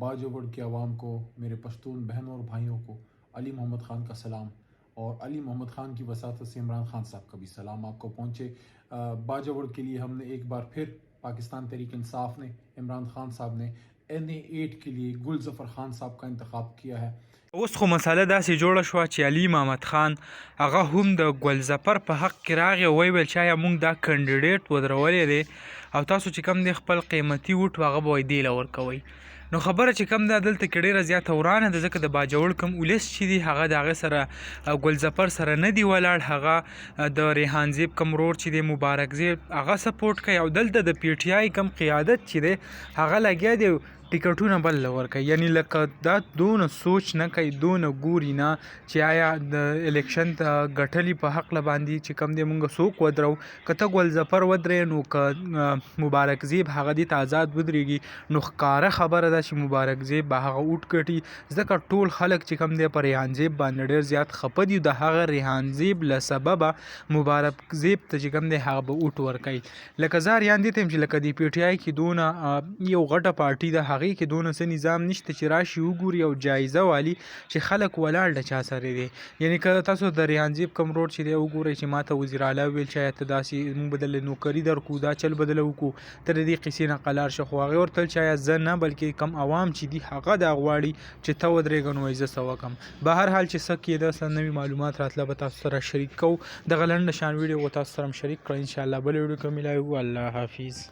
Bajaur के अवाम को, मेरे पश्तून बहनों और भाइयों को अली मोहम्मद ख़ान का सलाम और अली मोहम्मद ख़ान की वसातत से इमरान ख़ान साहब का भी सलाम आपको पहुँचे। बाजवड़ के लिए हमने एक बार फिर पाकिस्तान तहरीक इंसाफ ने, इमरान ख़ान साहब ने NA 8 के लिए गुल ज़फ़र ख़ान साहब का इंतखाब किया है। اوس خو مسله داسې جوړه شوه چې علي محمد خان هغه هم د ګل ظفر په حق کې راغی او ویې ویل چې آیا موږ دا کنډیډیټ ودرولی دی او تاسو چې کوم دی خپل قیمتي ووټ هغه به وایي دې له ورکوئ. نو خبره چې کوم ده دلته کې ډیره زیاته ورانه ده، ځکه د باجوړ کوم ولس چې دی هغه د هغه سره ګل ظفر سره نه دی ولاړ، هغه د ریحان زیب کوم ورور چې دی مبارک زیب هغه سپورټ کوي، او دلته د پي ټي آی کوم قیادت چې دی هغه لګیا دی ټیکټونه بل له ورکوي. یعنی لکه دا دونه سوچ نه کوي، دونه ګوري نه چې آیا د الیکشن ته ګټلی په حق له باندې چې کوم دی مونږ څوک ودرو. که ته ګل ظفر ودرې نو که مبارک زیب هغه دې ته ازاد ودرېږي نو ښکاره خبره ده چې مبارک زیب به هغه اوټ ګټي، ځکه ټول خلک چې کوم دی پر ریحان زیب باندې ډېر زیات خفه دي. د هغه ریحان زیب له سببه مبارک زیب ته چې کوم دی هغه به اوټ ورکوي. لکه زه اریان دې ته یم چې لکه د پي ټي آی کې دونه یو غټه پارټي ده، هغې کې دونه څه نظام نشته چې راشي وګوري او جایزه والي چې خلک ولاړ د چا سره دی. یعنی که تاسو د ریحان زیب کوم روډ چې دی وګورئ چې ماته وزیر اعلی ویل چې آیا ته داسې موږ به درله نوکري درکړو، دا چل به درله وکړو، ته د دې قصې نه قلار شه. خو هغې ورته ویل چې آیا زه نه بلکې کم عوام چې دي هغه دا غواړي چې ته ودرېږه نو وایي زه څه وکړم. به هر حال چې څه کېده څه نوي معلومات راتله به تاسو سره شریک کوو. دغه لنډه شان ویډیو به تاسو سره هم شریک کړه. انشاءالله بله ویډیو کې ملاوي. الله حافظ.